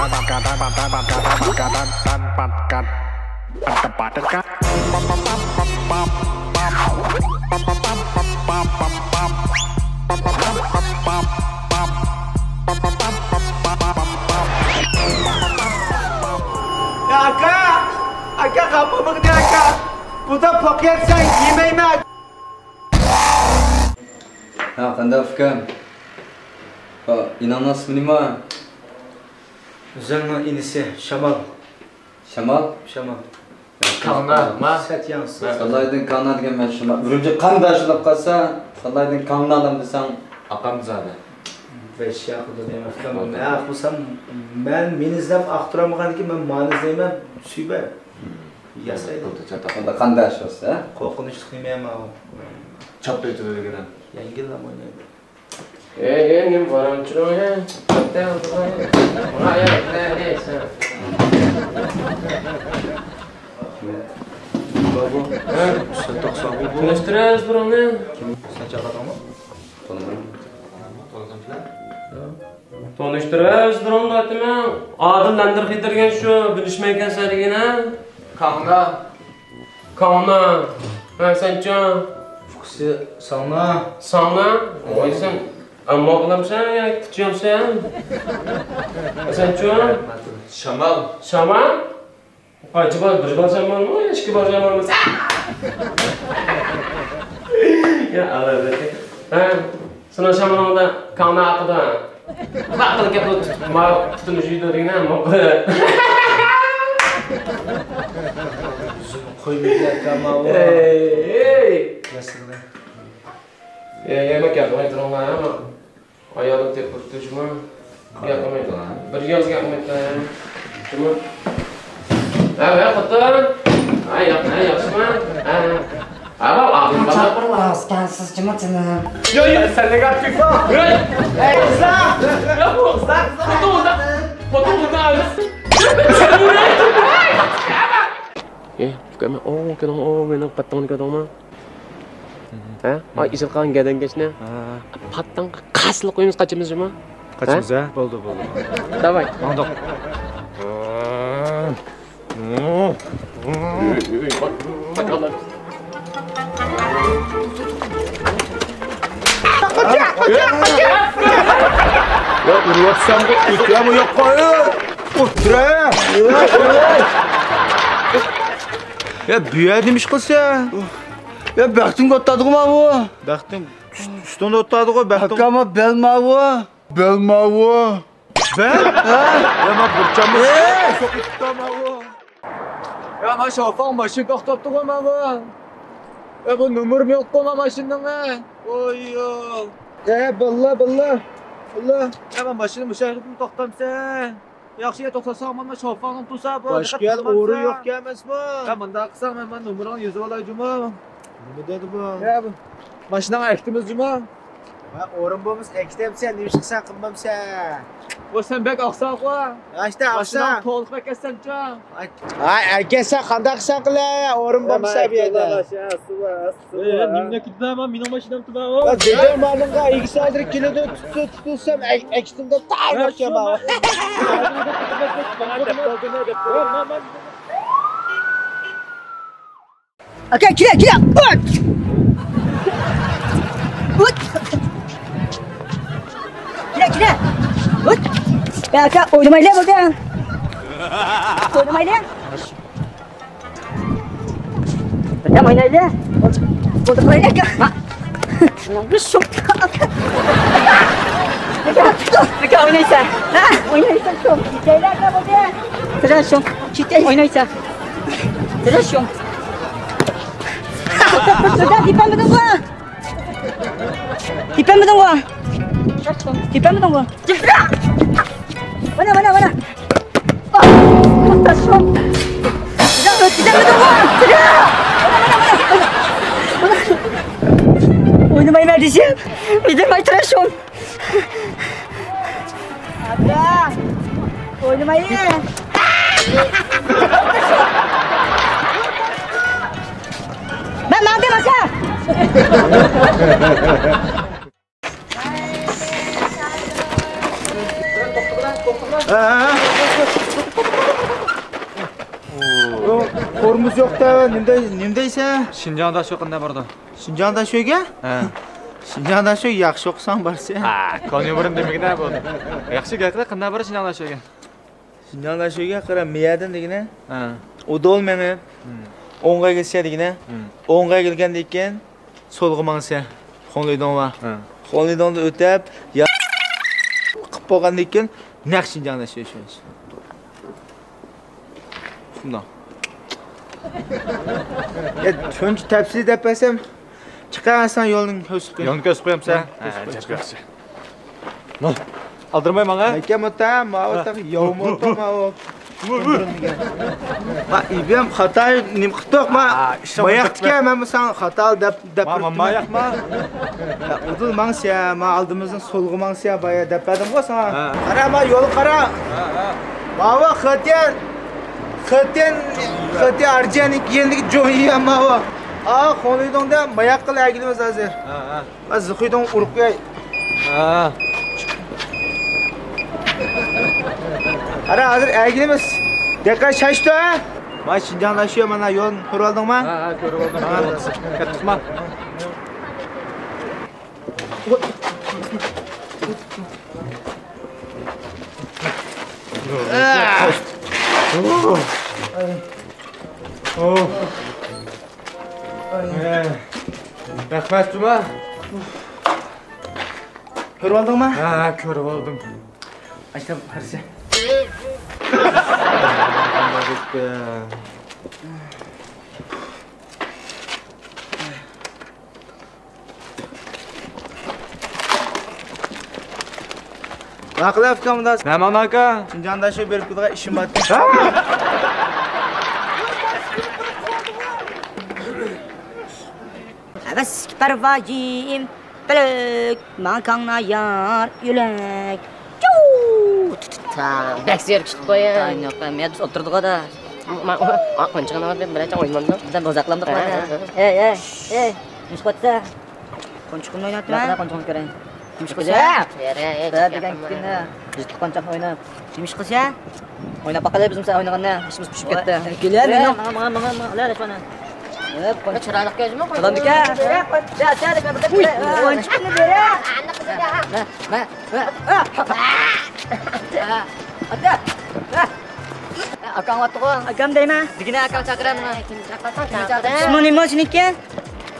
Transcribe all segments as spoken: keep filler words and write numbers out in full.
يا ئاكا، ئاكا، خاپا بولدى ئاكا. بۇدا پوق يەتسەڭ يېمەيمەن. ھە، قانداق ئۇكام؟ ھە، ئىناڭنىڭ ئىسمى نېمە؟ ئۆزۈمنىڭ ئىنىسى شامال. شامال؟ شامال. كاڭنا، ما؟ سەتياڭ. سالايدىن كاڭنا دېگەن مەن شامال. ئۈرۈمچى قانداش بولۇپ قالسا، سالايدىن كاڭنا ئالام دېسەڭ. ئاقامزادە. بەش ياقىدۇ دەيمەن. مەن قىلسام، مەن مېنى ئىزدەپ ئاختۇرالمىغاندىكىن مەن مانى ئىزدەيمەن، سۈيبەر. ياسايدۇ. ئۇندا قانداش بولسا؟ قورقۇنچلۇق نېمە ماۋۇ؟ چاپتا ئۆتىدۇ دېگىنە. يەڭگىللا ئوينايدۇ. ئەي، ئەي، نېمە بارامچۇ، ئەي؟ چاپتا ئۆتىدۇ. تونۇشتۇرىمىز بۇرۇننى. تونۇشتۇرىمىز بۇرۇننى دەيمەن. ئادىل لەندىر خېتى دېگەن شۇ، بىلىشمەيكەنسەن دېگىنە. كاڭنا. كاڭنا. ھە، سەنچۇ؟ فۇكسى ساڭنا. ساڭنا؟ ۋاي سەن. ئەمما بولامسەن ياكى تىچيامسەن؟ سەنچۇ؟ شامال. شامال؟ قايچە بار، بىر بار شامالمۇ، ئىككى بار شامالمۇ؟ يا ئاللا. ھە، سېنىڭ شامىلىڭدا كاڭنا ئاقىدۇ. ۋاقتىدا گەپ قىلىپ، ما پۇتۇنى جۇيىدۇ دېگىنە، ما. قوي بېكەر كاماۋۇ. ئەي، ئەي. ياسىغىلى. ئەي، ئەي، ما گەپ قىلماي تۇرۇڭلار، ما. ئايالىم تېپىپتۇ جۇما. گەپ قىلماي تۇرۇڭ. بىر ياز گەپ قىلماي تۇرۇڭ. جۇما. ھە، ھە، خوتۇن. ھە، ياخ-، ھە، ياخشىما؟ ھە، ھە. ھە، ھە، ئاغزىم بالا. چاپىرىڭلار ئاسكەنسىز جۇما جېنىم. يو، يو، سەن نېگاتىپ. يو. ئەي، قىزلار. يو، قىزلار، قىزلار. خوتۇن، خوتۇن، خوتۇن. ئەي، ئۇكام، ئوۋ، كېلىڭ، ئوۋ، مېنىڭ پاتتىڭنى كۆردۈڭمۇ؟ ھە؟ ئاي، ئېسىل قالغان گەدەنكەشنى. ھە. پاتتىڭغا قاسىلىق قويىمىز، قاچىمىز جۇما. قاچىمىز، ھە؟ بولدى، بولدى. داۋاي. ماڭدۇق. يا، ئۇرۇۋاتسام، ئۆتۈرەمۇ يوققا، ئۆتۈرە. يا، بۇ يەردە نېمە ئىش قىلسا؟ يا، بەختىڭگە ئولتۇرىدىغۇ ماۋۇ. بەختىڭ ئۈستۈڭدە ئولتۇرىدىغۇ، بەختىڭ. ئاكا، ما بەل ماۋۇ. بەل ماۋۇ. بەل؟ ھە؟ يا، ما بىر چامنى سوقۇپ تۇتاماۋۇ. يا، ما شوفاڭ ماشىنا توختاپتىغۇ ماۋۇ. يا، بۇ نومۇرمۇ يوققۇ ما ماشىنىنىڭ، ھە؟ ۋوي، يو. ھە، باللا، باللا. باللا. يا، ما ماشىنا مۇشۇ يەردىمۇ توختامسەن؟ ياخشى، يا، توختاتساڭ، مانا شوفاڭنىڭ تۇرسا بۇ، باشقا يەر ئورۇن يوق ئەمەسمۇ؟ يا، مۇنداق قىلساڭ، مەن، مەن نومۇرۇڭنى يېزىۋالاي جۇمۇ. نېمە دېدى بۇ؟ يا، بۇ ماشىناڭنى ئەكىتىمىز جۇمۇ. ۋە ئورۇن بولمىسا ئەكىتەمسەن، نېمە ئىش قىلساڭ قىلمامسەن؟ ۋە سەن بەك ئاقساققۇ. ياشتا ئاقساق. ماشىناڭنى تولۇق ئەكەتسەنچۇ. ئاي، ئەكەتسە قانداق قىلساڭ قىلە، ئورۇن بولمىسا بۇ يەردە. ئە، نېمىنى ئەكېتىدۇ، مانا مېنىڭ ماشىنام تۇرۇۋاتىدۇ. دېدىم مانىڭغا ئىگىسى ھازىر كېلىدۇ، تۇتۇپ، تۇتۇپ، تۇتسام، ئەك-، ئەكىتىمدە تاي باشلىما. ئاكا، كېلە، كېلە. ئۇت! ئۇت! كېلە، كېلە. ئۇت! يا ئاكا، ئوينىمايلى بولدى. ئوينىمايلى. بىردەم ئوينايلى. بولدى، قىلايلى ئاكا. ما. شۇڭ. ئاكا، ئاكا، ئوينايسەن. ھە، ئوينايسەن شۇڭ. كېتەيلى ئاكا، بولدى. تۇرا شۇڭ. كېتەي. ئوينايسەن. تۇرا شۇڭ. تۇرا، تېپەلمىدىڭغۇ؟ تېپەلمىدىڭغۇ؟ تېپەلمىدىڭغۇ؟ مانا، مانا، مانا. ئوينىمايمەن دېسەم، مىدىرماي تۇرۇشۇم. ئاكا، ئوينىمايلى. مەن ماڭدىم، ئاكا. تورمۇز يوق دە، نېمە دەي-، نېمە دەيسەن؟ شىنجاڭدا شۇ قانداق بارىدۇ؟ شىنجاڭدا شۇگە؟ ھە. شىنجاڭدا شۇ ياخشى ئوقۇساڭ بارسەن. ھە، كونيۇبرىن دېمىگىنە بولدى. ياخشى گەپلەر قانداق بار شىنجاڭدا شۇگە؟ شىنجاڭدا شۇگە قارا، مىيەدىن دېگىنە. ھە. ئۇدۇل مېڭىپ، ھىم. ئوڭغا ئېگىلسە دېگىنە. ھىم. ئوڭغا ئېگىلگەندىن كېيىن، سولغا ماڭسە، خۇڭلىدوڭ بار. ھە. خۇڭلىدوڭدىن ئۆتۈپ، يا-، قىپ بولغاندىن كېيىن، نەق شىنجاڭدا شۇ، شۇ. شۇنداق. يا، شۇنچە تەپسىلىي دەپ بەرسەم، چىقار ساڭا يولنى كۆرسىتىپ قوياي. يولنى كۆرسىتىپ قويامسەن؟ ھە، ھە، جاپ ياخشى. مانا، ئالدىرماي ماڭا. مەكەم ئوتا، ماۋۇ تاق ياۋما ئوتا، ماۋۇ. ما ئىبىم خاتا نېمە قىلدۇق، ما. ئا، ئىشلىق ماياقتىكەن، مەن ساڭا خاتا دەپ، دەپ ما، ما، تۇرۇپتىمەن. ماياقما؟ يا، ئۇدۇل ماڭسىيە، ما ئالدىمىزدىن سولغا ماڭسىيە، بايا دەپ بەردىمغۇ ساڭا. ھە. قارا، ما يولغا قارا. ھە، ھە. ماۋۇ خېتيەن، خېتيەن، خېتيەن ئارجيەننىڭ يېنىدىكى جوييەن ماۋۇ. ئا، خۇڭلىدوڭدا ماياق قىل ئەگىلىمىز ھازىر. ھە، ھە. ما زىخۇيدىڭ ئۇرۇپ قوياي. ھە. قارا، ھازىر ئەگىلىمىز. دىققەت شاشتى، ھە؟ ما شىنجاڭدا شۇ، مانا يولنى كۆرۈۋالدىڭما؟ ھە، ھە، كۆرۈۋالدىم، ھە. كۆرۈۋالدىم. كەتتۇقما؟ رەھمەت جۇما. كۆرۈۋالدىڭما؟ ھە، ھە، كۆرۈۋالدىم. ئاشتام قارىسا. ۋاقىلە ئۇكام، مۇنداق. نەماڭ ئاكا؟ شىنجاڭدا شۇ بېرىپ كېلىدىغان ئىشىم بار. ھەۋەسكە پەرۋايىم پەلەك، ماڭا كاڭنا يار يۆلەك. چۇ! تۇ-تۇ-تا. بەك سېرىق چىقىپ قويا. تايىنى يوق، مەن بىز ئولتۇردۇق ئادا. ما، ما، ما، قونچىغىنى بىر، بىرەر چاغ ئوينىمامدۇ؟ بىز بوزەكلەمدۇق. ھە، ھە، ھە. ئەي، ئەي، ئەي، نېمە قىلىۋاتىسەن؟ قونچىقىمنى ئوينايتتىم. مانا قونچىقىمنى كۆرەي. نېمە قىلسا؟ يەرە، يەرە، دە، دېگەن كۈندە جىتلىق قونچاقنى ئويناپ. نېمە قىلسا؟ ئويناپ باقايلى، بىزمۇ سەن ئوينىغاندا ئىشىمىز پىشىپ كەتتى. كېلە، مېنىڭ. ماڭا، ماڭا، ماڭا، ماڭا. ئەلە، ئەلە، شۇنى. ھەپ، قونچاق. چىرايلىق كۆزمۇ؟ سالامدىكەن. يا، يا، يا، يا، يا. قونچىقنى بېرە. مە، مە، مە. ئاكا. ئاكاڭ ئاتتىغۇ؟ ئاكام دەيمەن. دېگىنە ئاكاڭ چاقىرامدۇ؟ ئىسمىڭ نېمە سېنىڭكى؟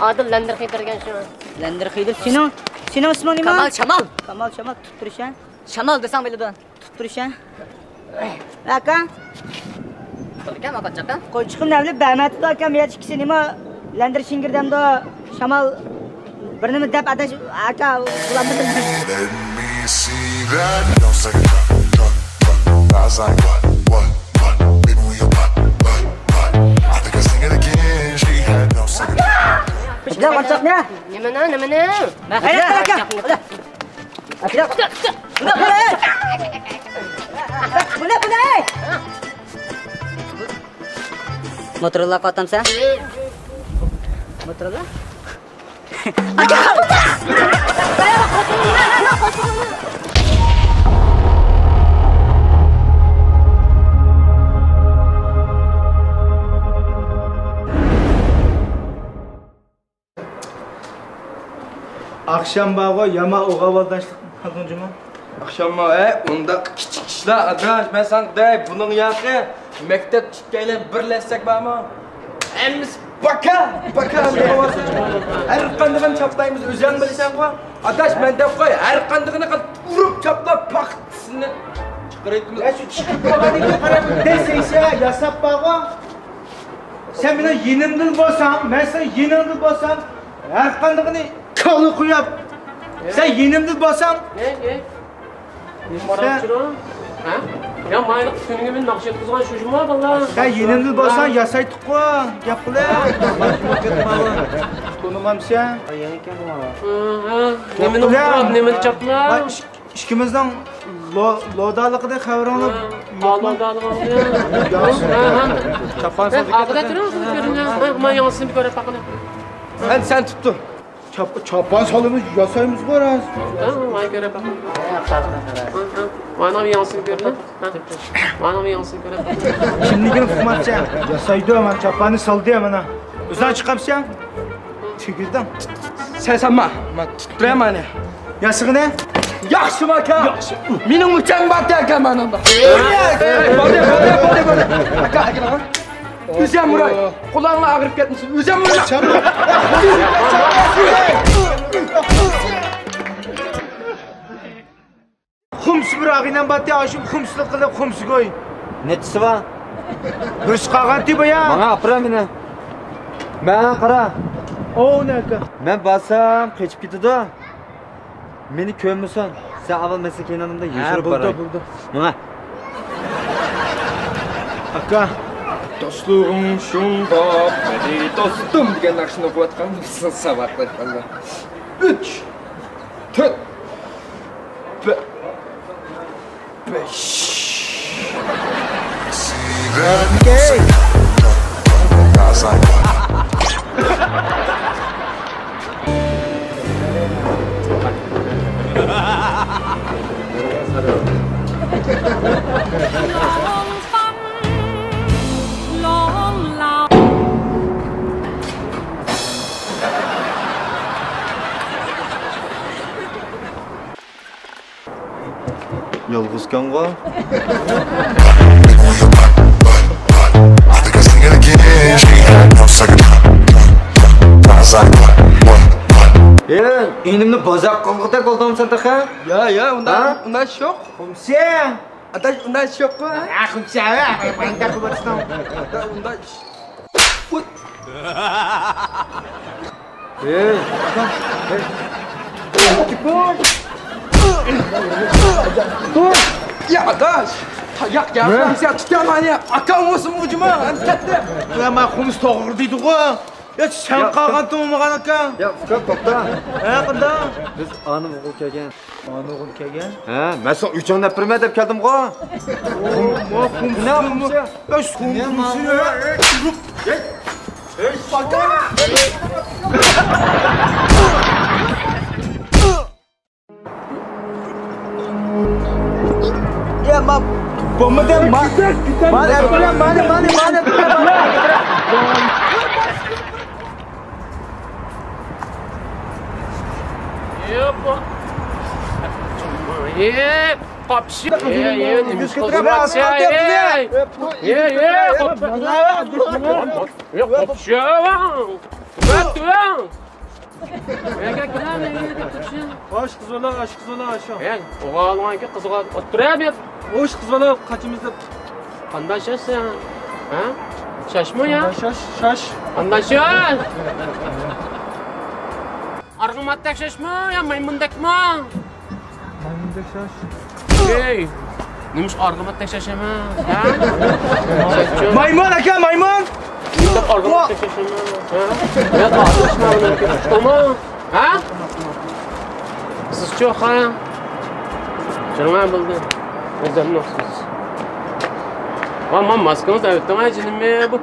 ئادىل لەندىر خېتىرگەن شۇ. لەندىر خېتىر. سېنىڭ، سېنىڭ ئىسمىڭ نېمە؟ كامال شامال. كامال شامال، تۇتۇپ تۇرۇش ھە. شامال دېسەڭ بىلىدۇ. تۇتۇپ تۇرۇش ھە. ئاكا. قىلدىكەن ئاكا چاقا. قونچىقىم نەۋلىپ بەرمەپتۇ ئاكام، يا ئىككىسى نېمە؟ لەندىر شىڭگىردەمدۇ؟ شامال بىر نېمە دەپ ئاداش، ئاكا، بۇلارنى بىلمەيمەن. Let me see that. Don't say it, don't, don't, don't. I was like, what, what, what? Baby, when you what, what, what? I think I sing it again. She had no second. بىلەن قونچاقنى. نېمىنى، نېمىنى؟ مەن خەيرەت ئاكا. موتورلا قاتامسەن؟ موتورلا؟ ئاخشام بارغۇ، يامان ئوغاۋالداشلىق قىلدىڭ جۇمۇ. ئاخشاممۇ، ھە، ئۇنداق كىچىك ئىشلار، ئاداش. مەن ساڭا دەي، بۇنىڭ ياقى مەكتەپ تۈشكەيلەن بىرلەشسەك بارمۇ؟ ھەممىسى باكا، باكا. ھەر قاندىقىنى چاپلايمىز، ئۆزۈڭ بىلىسەنغۇ. ئاداش، مەن دەپ قوي، ھەر قاندىقىنى قىل، ئۇرۇپ چاپلاپ، پاختىسىنى چىقىرىۋېتىمىز. يا، شۇ چىقىپ بولغاندىن كېيىن قاراپ، دەسسەيسە ياساپ بارغۇ. سەن مېنىڭ يېنىمدىن بولساڭ، مەن سېنىڭ يېنىڭدىن بولسام، ھەر قاندىقىنى كاللا قويۇپ، سەن يېنىمدىن بولساڭ، نېمە؟ سەن قاراپ تۇرۇڭ. ھە؟ يا، مايلىق كۈنىگە مېنى ناخشا ئېيتقۇزغان شۇ جۇمۇ بالىلار. سەن يېنىمدىن بولساڭ، ياسايتتۇققۇ، گەپ قىلىپ. تونۇمامسەن؟ ھە، ھە. نېمىنى ئۇقتۇراپ، نېمىنى چاپلاپ؟ ئىككىمىزنىڭ لو-، لودالىقىدەك خەۋىرىڭلار يوقمۇ؟ لودالىقىڭ. ياخشى. ھە، ھە. چاپان ساتىدىكەن. ئاپىدا تۇرۇڭ، كۆرۈڭ. ھە، مانا ياڭزىسىنى بىر كۆرۈپ باقىلى. ھە، سەن تۇتتۇ. چاپ-، چاپان سالىمىز ياسايمىزغۇ راست. ھە، مانا كۆرە باقىڭ. ھە، ھە. مانا ياڭسىنى كۆرە. ھە. مانا ياڭسىنى كۆرە. كىملىكىنى ئۇقماپسەن؟ ياسايدۇ، مانا چاپاننى سالدى مانا. ئۆزۈڭ چىقامسەن؟ تۈگۈلدۈڭ. سەن سالما. مەن تۇتۇپ تۇرىمەن مانا. ياسىغىنە. ياخشىمۇ ئاكا؟ ياخشى. مېنىڭ مۇچام بار ئاكا مانا. بولدى، بولدى، بولدى، بولدى. ئاكا، ئاكا. ئۆزۈڭ ئۇراي. قۇلاقلىرىڭ ئاغرىپ كەتمىسۇن. ئۆزۈڭ ئۇراي. خۇمسى بىر ئاغىنەم باتتى، ئاشۇم خۇمسىلىق قىلىپ خۇمسىگوي. نەچچىسى بار؟ بىرسى قالغانتى بايا. ماڭا ئاپىرە مېنى. ماڭا قارا. ئو، نەكە. مەن بارسام قېچىپ كېتىدۇ. مېنى كۆرمىسۇن. سەن ئاۋۋال مەن سېنىڭ كەينىڭدە ھە، يوشۇرۇپ بولدى، باراي. بولدى. ماڭا. ئاكا. دوستلۇقۇڭ شۇنداق مېنى دوستۇم دېگەن ناخشىنى ئوقۇۋاتقان ساۋاق قىلىپ قالدى. ئۈچ، تۆت، بە-، بەش. يالغۇزكەنغۇ؟ ھېي، ئىنىمنى بازار قىلغۇدەك بولدۇڭمۇ سەن تېخى؟ يا، يا، ئۇنداق، ھە؟ ئۇنداق ئىش يوق. خۇمسى! ئاداش، ئۇنداق ئىش يوققۇ، ھە؟ ھە، خۇمسى، ھە، ماڭا گەپ قىلىۋاتىسەن. ئۇنداق ئىش. ۋوي. ھېي، ئاكام، ھېي. تۇر. يا، ئاداش. تاياق يا، نېمە؟ خۇمسى، تۇتۇۋالما، يا. ئاكام بولسۇن، ئۇجۇما، ئەمدى كەتتى. يا، مانا خۇمسى توغرا دېدىغۇ. يا، سەن يا، قالغانتىڭمۇ ماڭا، ئاكا؟ يا، ئۇكا، توختا. ھە، قانداق؟ بىز ئانام ئوغۇل كەلگەن. ئانىغۇم كەلگەن. ھە، مەن ساڭا ئۆچۈڭنى ئەپ بېرىمەن دەپ كەلدىمغۇ. نە قىلسا؟ يا، ما، بولمىدى، ما، مانى ئەپ بېرەم، مانى، مانى، مانى ئەپ بېرەم، مانى ئەپ بېرەم. ياپا. ياپا. قاپشى. ياپا. ياپا. ئاش قىز بالا، ئاش قىز بالا، ئاش. ئوغۇلنىڭكى قىزغا ئولتۇرۇپ. ئوش قىز بالا، قاچىمىز دەپ. قانداق شاش سەن؟ ھە؟ شاشمۇ يا؟ قانداق شاش؟ شاش. قانداق شاش؟ ئارغىماتتەك شاشمۇ يا مايمۇندەكمۇ؟ مايمۇندەك شاش. ئەي، نېمىشقا ئارغىماتتەك شاش ئەمەس؟ ھە؟ مايمۇن ئاكا، مايمۇن! نېمىشقا ئارغىماتتەك شاش ئەمەس؟ ھە؟ يا ئارغىماتتەك شاشمۇ؟ ھە؟ سىزچۇ، ھە؟ جىرىڭا بولدى. ئۆزۈمنى ئوخشاش. ۋا، ما ماسكىڭىزنى ئەۋېتىڭ، ھە، جېنىم بۇ.